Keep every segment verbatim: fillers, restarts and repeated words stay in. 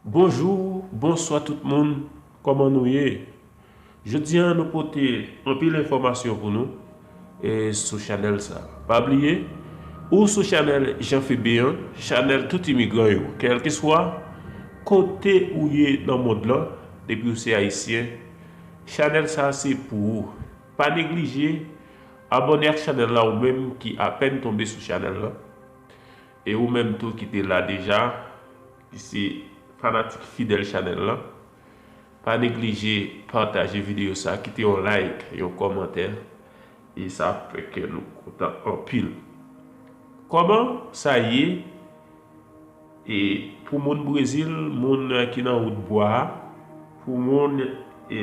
Bonjou, bonswa tout moun, kòman nou ye? Jodi a nou pote anpil enfòmasyon pou nou e sou chanèl sa. Pa bliye, ou sou chanèl Jean Febe an, chanèl tout imigran yo, kèlkeswa kote ou ye nan mond lan, depi ou se ayisyen, chanèl sa se pou ou. Pa neglije abòne ak chanèl la ou menm ki apèn tonbe sou chanèl la. E ou menm tou ki te la deja, ki se fanatik fidèl chanèl la, pa neglije pataje videyo sa, kite yon like, yon kòmantè, e sa ap fè kè nou kontan anpil. Kòman sa ye? E pou moun Brezil, moun ki nan wout bwa a, pou moun e,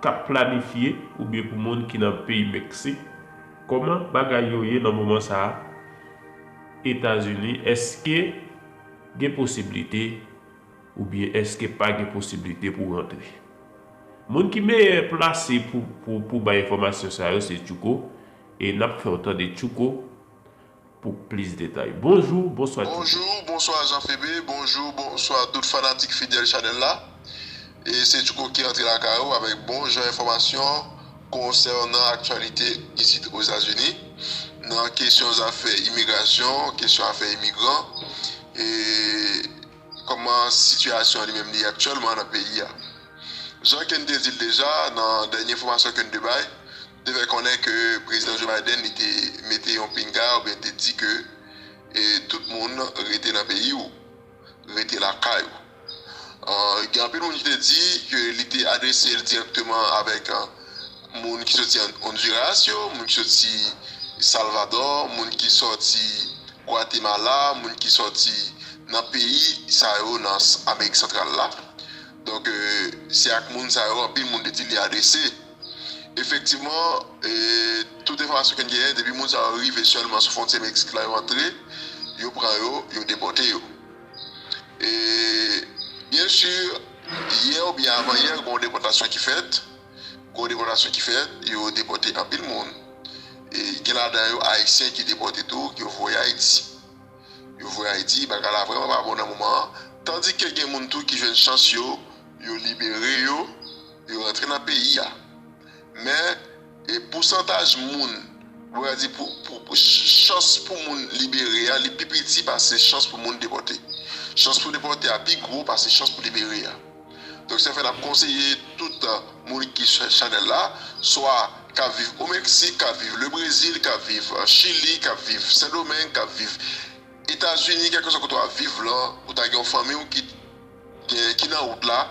k ap planifye, oubyen pou moun ki nan peyi Meksik, kòman bagay yo ye nan moman sa a? Etazini, èske gen posiblite oubyen èske pa gen posiblite pou rantre? Moun ki meyè plase pou, pou, pou bay enfòmasyon sa yo se Tchouko, e n ap fè w tande Tchouko pou plis detay. Bonjou, bonswa Tchouko. Bonjou, bonswa Jean Febe, bonjou, bonswa tout fanatik fidèl chanèl la. E se Tchouko ki rantre lakay ou avèk bon jan enfòmasyon konsènan aktyalite isit Ozetazini, nan kesyon zafè imigrasyon, kesyon afè imigran, e kòman sitiyasyon li menm li ye aktyèlman nan peyi a. Jan ke n te di l deja, nan dènye enfòmasyon ke n te bay, te fè konnen ke Prezidan Joe Biden li te mete yon pinga oubyen te di ke e, tout moun rete nan peyi w, rete lakay ou. Gen anpil moun ki te di ke li te adrese l dirèkteman avèk moun ki soti Honduras yo, moun ki soti Salvador, moun ki soti Gwatemala, moun ki soti nan peyi sa yo nan Amerik Santral la. Donk, se ak moun sa yo anpil moun te di li adrese. Efektivman, tout enfòmasyon ke n genyen, depi moun sa yo rive sèlman sou fwontyè Meksik la, yo antre, yo pran yo, yo depòte yo. E, byen si, yè oubyen avanyè, gen yon depòtasyon ki fèt. Gen yon depòtasyon ki fèt, yo depòte anpil moun. E, gen ladan yo Ayisyen ki depòte tou, ki yo voye Ayiti. Yo voye Ayiti, bagay la vrèman pa bon nan moman an. Tandike gen moun tou ki jwenn chans yo, yo libere yo, yo rantre nan peyi a. Men, e pousantaj moun, mwen di pou, pou, pou chans pou moun libere a, li pi piti pase chans pou moun depòte. Chans pou depòte a pi gwo pase chans pou libere a. Donk, se fè n ap konseye tout moun ki sou chanèl la, swa k ap viv o Meksik, k ap viv le Brezil, k ap viv Chili, k ap viv Sendomeng, k ap viv Etazini, kèlkeswa kote w ap viv lan, ou ta gen yon fanmi w ki, ki nan wout la,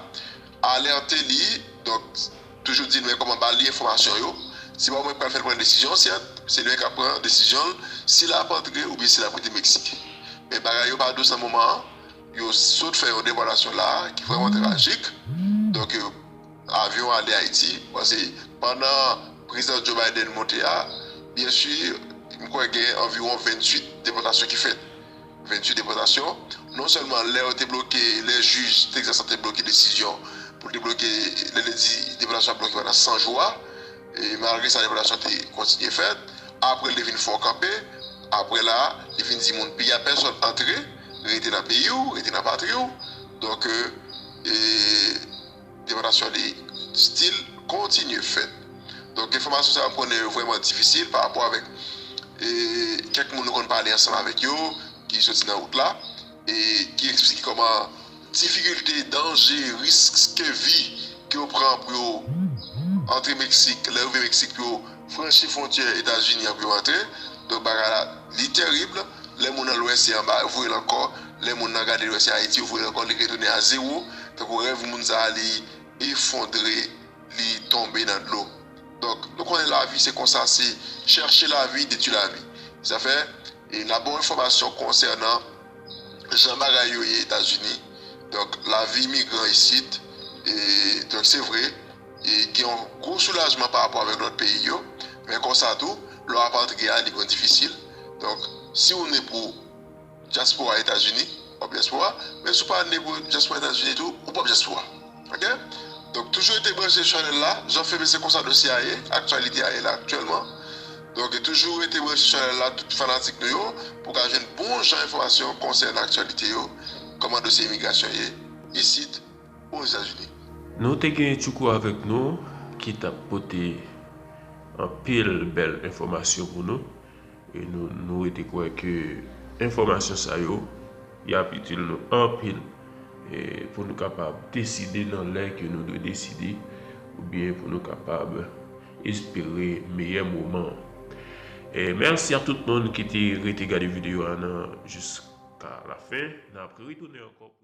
alète li, donk, toujou di l men kòman ba li enfòmasyon yo. Se pa ou menm k pral fè l pran desizyon, sèt, se li menm k ap pran desizyon l, si l ap antre oubyen si l ap rete Meksik. Men bagay yo pa dous nan moman an, yo sot fè yon depòtasyon la ki vrèman trajik. Donk, avyon ale Ayiti, paske pandan prezidan Joe Biden monte a, byen si, m kwè gen anviwon venntuit depòtasyon ki fèt. Venntuit depòtasyon. Non sèlman lè yo te bloke, lè jij Texas te bloke desizyon pou te bloke, lè li di depòtasyon ap bloke pandan san jou a, e malgre sa, depòtasyon te kontinye fèt. Apre, li te vin fè yon kanpe. Apre la, li vin di moun peyi a, pèsòn antre, rete nan peyi w, rete nan patri w. Donk, e, depòtasyon li still kontinye fèt. Donk, enfòmasyon sa yo m konnen yo vrèman difisil pa rapò avèk, e, kèk moun nou konn pale ansanm avèk yo, ki soti nan wout la, e ki eksplike kòman difikilte, danje, risk ke vi ke yo pran pou yo antre Meksik, lè yo rive Meksik pou yo franchi fwontyè Etazini an pou yo antre. Donk, bagay la, li tèrib. Lè moun nan Lwès se anba, yo voye l ankò. Lè moun nan gade Lwès se Ayiti, yo voye l ankò, li retounen a zewo. Tankou rèv moun sa a, li efondre, li tonbe nan dlo. Donk, nou konnen lavi se konsa, se chèche lavi, detwi lavi. Sa fè, e n ap ba w enfòmasyon konsènan jan bagay yo ye Etazini. Donk, lavi imigran isit, e, donk, se vre, e gen yon gwo soulajman pa rapò avèk lòt peyi yo. Men konsa tou, lè w ap antre a, li konn difisil. Donk, si w ne pou dyaspora Etazini, w ap dyaspora. Men si w pa ne pou dyaspora Etazini tou, ou p ap dyaspora. Oke? Donk, toujou rete branche sou chanèl la. Jean Febe, se konsa dosye a ye, aktyalite a ye la aktyèlman. Donk, toujou rete branche sou chanèl la, tout fanatik nou yo, pou w ka jwenn bon jan enfòmasyon konsènan aktyalite yo, kòman dosye imigrasyon ye isit Ozetazini. Nou te gen Tchouko avèk nou ki t ap pote anpil bèl enfòmasyon pou nou. E nou, nou rete kwè ke enfòmasyon sa yo, y ap itil nou anpil, e pou nou kapab deside nan lè ke nou dwe deside, oubyen pou nou kapab espere meyè moman. E mèsi a tout moun ki te rete gade videyo a nan jiska lafen. N ap retounen ankò.